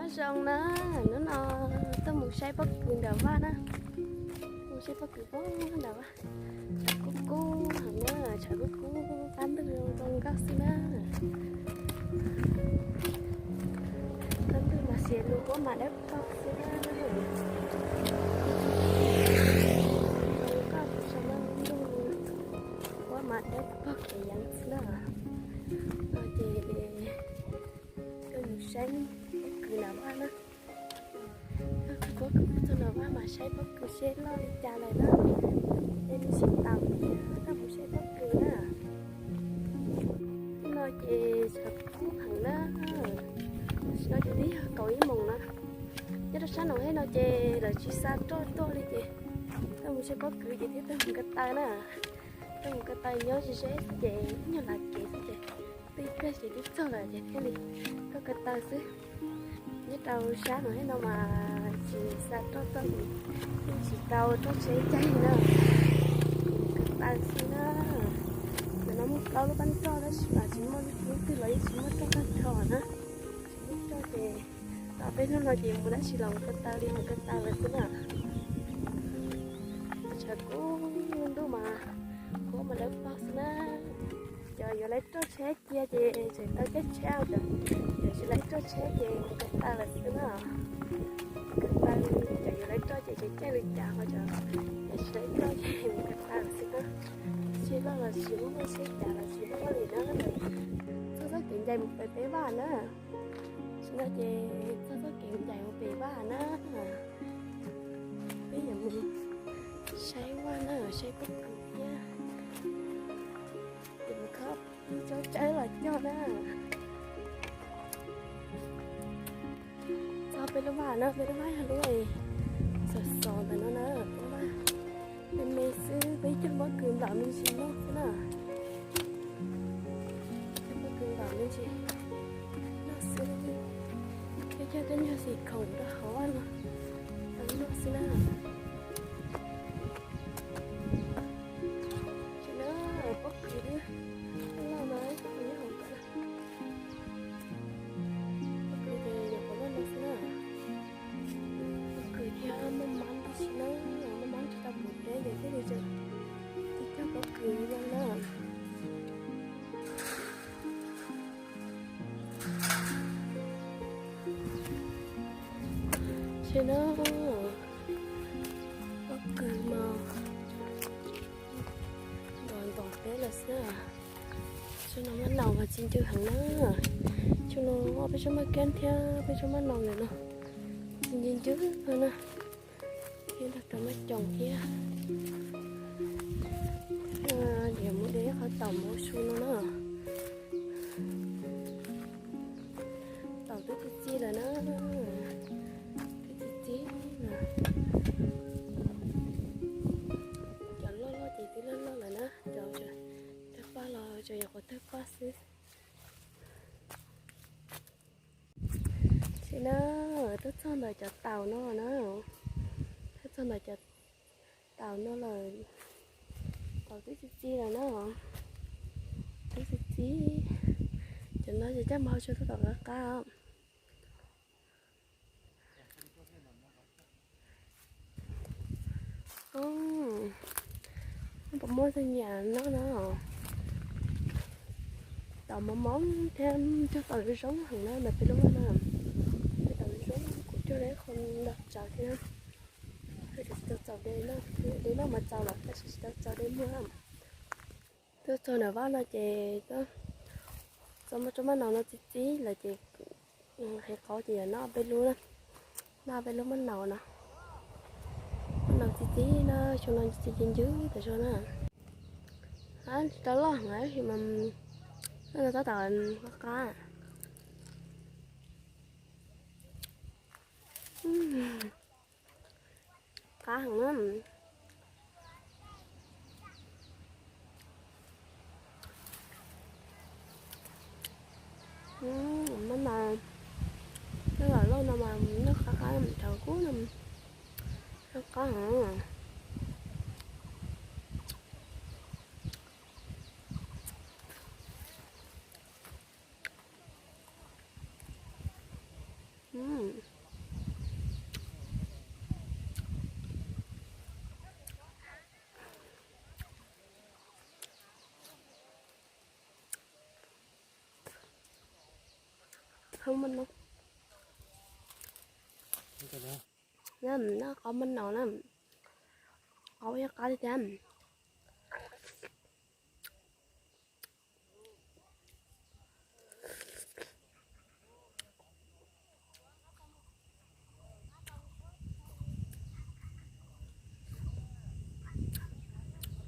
Nyob zoo na, hnub no tuaj mus saib pob kws nram vaj na. Mus saib pob kws puag nram vaj. Tshav kub kub heev na, tshav kub kub, qab ntug zoo nkauj xwb na. Qab ntug mas xiav lus huab mas dawb paug xwb na. Zoo nkauj tshaj na, huab mas dawb paug khiav yeev xwb na. No ces tuaj mus saib pob kws nram vaj na. Pob kws txog nram vaj mas saib pob kws seb loj li cas lawm na. Es nws tsis tau tias tuaj mus saib pob kws na. No ces tshav kub heev na. Tam sim no ces twb yog kaum ib moos na. Nyob rau sab no thiab no ces lawv tsis xa roj tuaj li ces tuaj mus saib pob kws ces thiaj tuaj mus ko taw na. Tuaj mus ko taw nyob ze ze xwb ces ib nyuag lav kev xwb ces twb ib pliag ces twb txog lawm ces thiaj li tuaj ko taw xwb. Nyob rau sab no thiab no mas tsis xa roj tuaj ces yeej tsis tau roj tsheb caij na. Mus ko taw xwb na. Ntawm no muaj plaub lub pab roj tab sis mas tsis muaj lub twg los yeej tsis muaj roj tag nrho na. Tsis muaj roj ces tom peb hnub no ces mus dab tsi los mus ko taw li, mus ko taw lawm xwb na. Tshav kub ntuj mas huab mas dawb paug xwb na. Cov yuav laib roj tsheb cia ces tseem tau caij tsheb, cov tsis laib roj tsheb ces mus ko taw lawm xwb na. Ko taw, cov yuav laib roj ces tseem caij li cas ho cov tsis laib roj ces mus ko taw lawm xwb na. Tsheb loj los tsis muaj, tsheb cav los tsis muaj li na. Txog txoj kev ncaim mus pem peb vaj na. Tam sim no ces txog txoj kev ncaim mus pem vaj na. Peb yuav mus saib vaj na, saib pob kws thiab. Ces mus khob tsob tsawb los cog na. Txog peb lub vaj na, peb lub vaj yog lub xov xov ntawm no na, peb vaj me me xwb, peb cog pob kws nplaum me ntsis noj xwb na. Cog pob kws nplaum me ntsis noj xwb, peb cog tej nyuag xim khoom rau hauv vaj los tau noj xwb na. Tam no pob kws loj no, pob kws nyob hauv ko na. Pob kws ces nyuam qhuav loj no xwb na. Pob kws thiab maj mab tab sis na, maj mab tsis tau pom deb ces thiaj li tsis cog pob kws li no na. Tam no pob kws mas ntom ntom peb lawm xwb. Xyoo no maj naus mas txi ncw heev na. Xyoo no peb tsob maj kab thiab peb tsob maj naus ntawm no txi ncw ncw na. Thiab nrog rau maj coom thiab. Yuav muab de qhov taum npau su no na. Taum twb txi txi lawm na. Twb txi txi na. Cov loj loj ces twb loj loj lawm na, cov tawg paj los tseem nyuam qhuav tawg paj xwb. Tam no tuaj txog ntawm cov taum no na, tuaj txog ntawm cov taum no lawm, taum twb txi txi lawm na, twb txi txi. Cov no ces coj mus hau tsua tuaj tom qab qab. Puas muaj txog nyiam no no. Taum mos mos thiab cog taum zoo heev na ntawm peb lub vaj na. Cog taum zoo, kuv cog lawm qhov ntawm tsaus thiab. Tsis tau txaus de noj, de noj mas txaus lawm tab sis tsis tau txaus de muag. Tuaj txog ntawm vaj no ces txog muaj tsob maj naus no txi txi lawm ces qhib qau ces yog noj peb lub, noj peb lub maj naus no. Maj naus txi txi na, xyoo no txi txi ncw tas zog na. Tsis tau loj heev tab sis mas noj no tab tom qab qab. Qab heev na. Maj naus, maj naus loj no mas noj qab qab, thaum kub no noj qab heev. Mm. Thơm măng no. Nè, nó có măng no nè. Có cái cá đi chăm.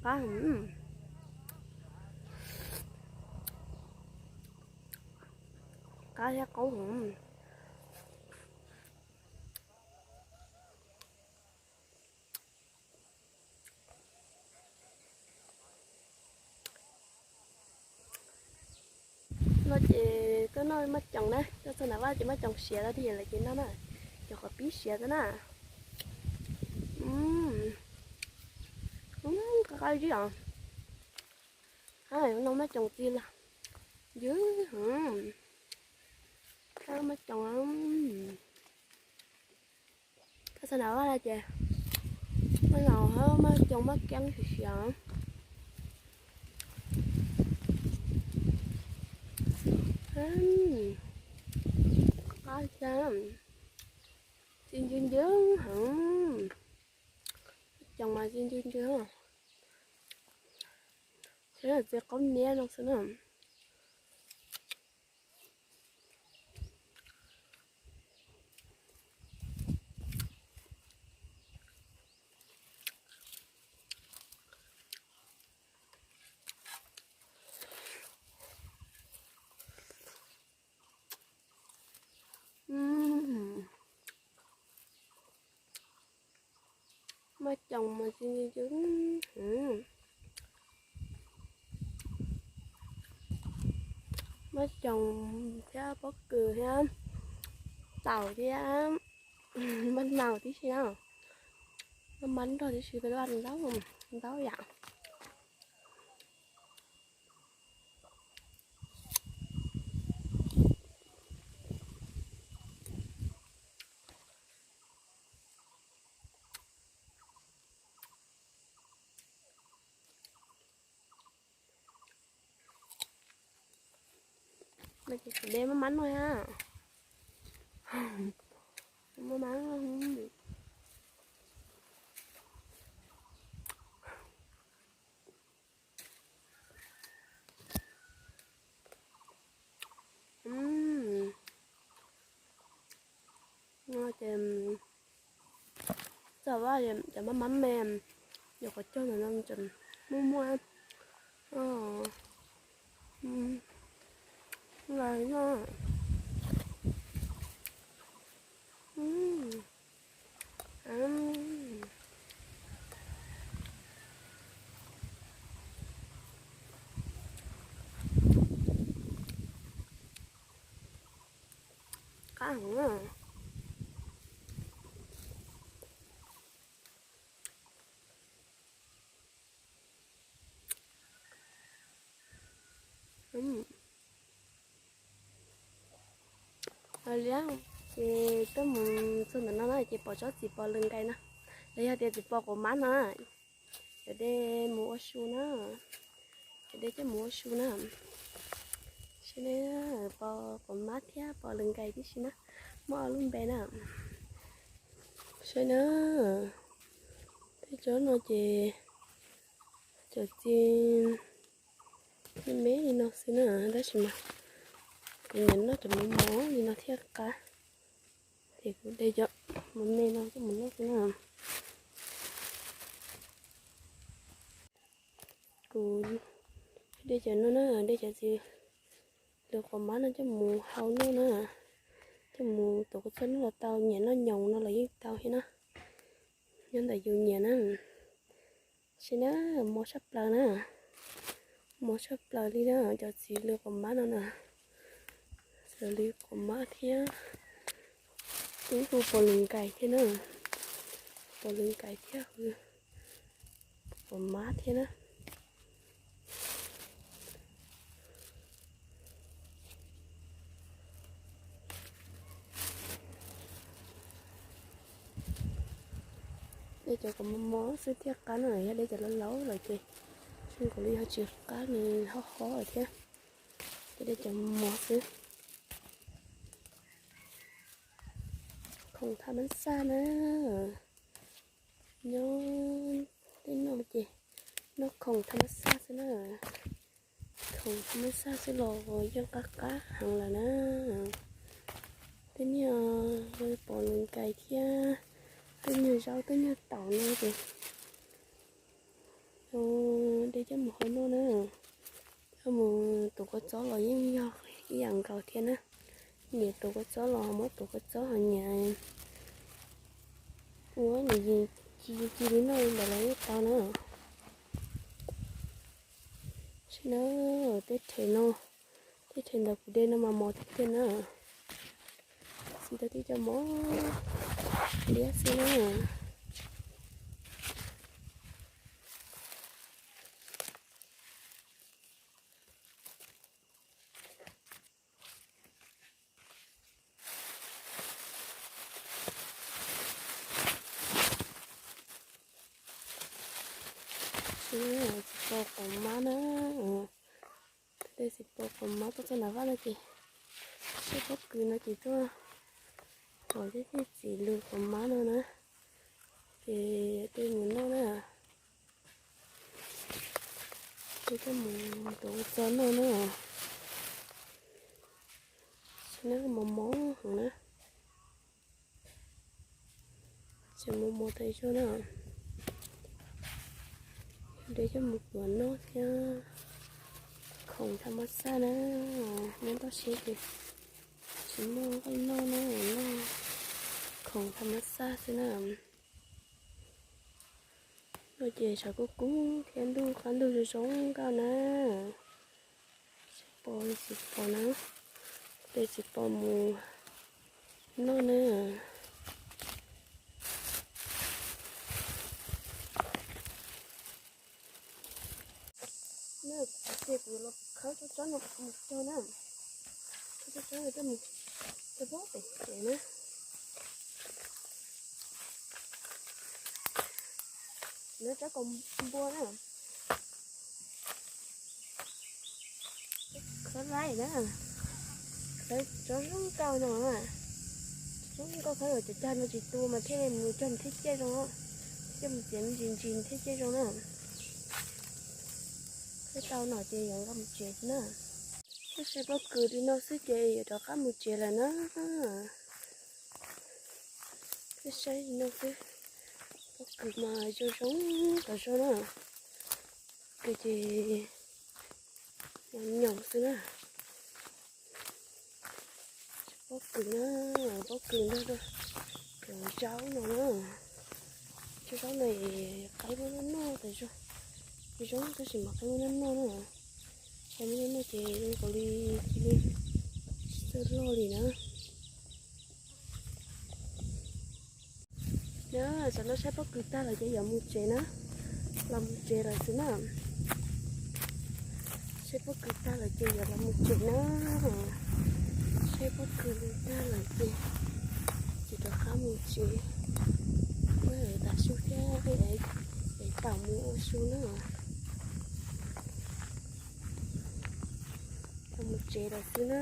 Cá hửm. Cá thiab qaub hửm. No ces tuaj noj maj coom na, tuaj txog nram vaj ces maj coom siav tau tiag lawm ces noj na, cov qhov pib siav tau na. Qab qab zib os. No maj coom txi los ywg, maj coom. Tuaj txog nram vaj no ces maj coom, maj coom maj keeb siav siav. Qab tag, txi ncw ncw heev. Maj coom mas txi ncw ncw. Xyov yog txi qaub niab no xwb na. Maj coom mas txi ncw ncw. Maj coom thiab pob kws thiab taum thiab maj naus tib si na. Maj mab nrog tib si, peb vaj ntau ntau yam. Dej maj mab no ha. Maj mab. No ces txog vaj cov maj mab me, nyuam qhuav cog ntawm no tseem muaj muaj los noj. Qab heev. Li ces tuaj mus txog ntawm no na ces pom tsob txiv pos lws nkais no, los yog tias txiv pos quav mab no. Cov dej mus ua su na, cov dej coj mus ua su na. Saib na, pos quav mab thiab pos lws nkais tib si na, muaj ob lub npe na. Saib na, tej tsob no ces cov txiv me me li no xwb na, tab sis mas kuv nyiam noj cov mos mos li no thiaj qab. Ces kuv de cov mos me no coj mus noj xwb na. Kuv de cov no na, de cov txiv lws quav mab no coj mus hau noj na, coj mus tuav kua txob noj los tau, nyiam noj nyoos no los yeej tau thiab na. Nyob ntawm yus nyiam na. Saib na, mos tshaj plaws na, mos tshaj plaws li na, cov txiv lws quav mab no na. Txiv lws quav mab thiab, ib hu pos lws nkais thiab na, pos lws nkais thiab hu quav mab thiab na. De cov kom mos mos xwb thiaj qab no, yog de cov laus laus lawm ces zoo nkaus li ho tsis qab, nws ho ho lawm thiab. Ces de cov mos mos xwb. Khoom thaj mab xaj na, nyob tej no ces noj khoom thaj mab xaj xwb na. Khoom thaj mab xaj xwb los yeej qab qab heev lawm na. Tej niag pom nws nkais thiab, tej niag zaub tej niag taum no ces de coj mus hau noj na. Coj mus tuav kua txob los yeej yog ib yam nkaus thiab na. Nyiam tuav kua txob los muab tuav kua txob, ho nyiam ua nyiam ci ci li noj ntawd los yeej tau na. Saib na, tej rhe no, tej rhe ntawm kuv de no mas mos tiag tiag na. Xim tau tib co mos liab xwb na. Xim tsis pom quav mab na. Tej xim pom quav mab tuaj txog nram vaj no ces, tej pob kws no ces tuaj pom tej txiv lws quav mab no na. Ces tej mus noj na. Tej coj mus tuav txog noj na. Xim na mos mos heev na. Tseem mus mus tas zog na. De coj mus tuav noj thiab. Khoom thaj mab xaj na, nyob toj siab ces tsis muaj nqaij noj na, noj khoom thaj mab xaj xwb na. No ces tshav kub kub thiab ntuj qab ntuj zoo zoo nkauj na. Tsis pom li tsis pom na, de tsis pom mus noj na. Ces kuv los khawb tsob tsob no mus cog na, khawb tsob tsob no coj mus cog pem kev na. Lawv tsob kaus npua na, khawb laij na, khawb tsob zoo nkauj no na, zoo nkauj khawb los cov cag no tsis tu mas thiaj mus cog thiaj ciaj zoo, thiaj mus txiav me ntsis ntsis thiaj ciaj zoo na. Khawb tau no ces yuav nqa mus tsev na. Twb saib pob kws li no xwb ces yuav rov qab mus tsev lawm na. Twb saib li no xwb, pob kws mas zoo zoo tas zog na. Kws ces nyoos nyoos xwb na. Pob kws na, pob kws ntag, cov zaub no na. Cov zaub no qab muab noj noj tas zog. Cov zaub tab sis mas qab muab noj noj na. Qab muab noj noj ces zoo nkaus li cia li tsis txawj loj li na. Tam no saib pob kws tag lawm ces yuav mus tsev na. Los mus tsev lawm xwb na. Saib pob kws tag lawm ces yuav los mus tsev na. Saib pob kws tag lawm ces, ces rov qab mus tsev. Muab tas su thiab es tau mus ua su na. Los mus tsev lawm xwb na.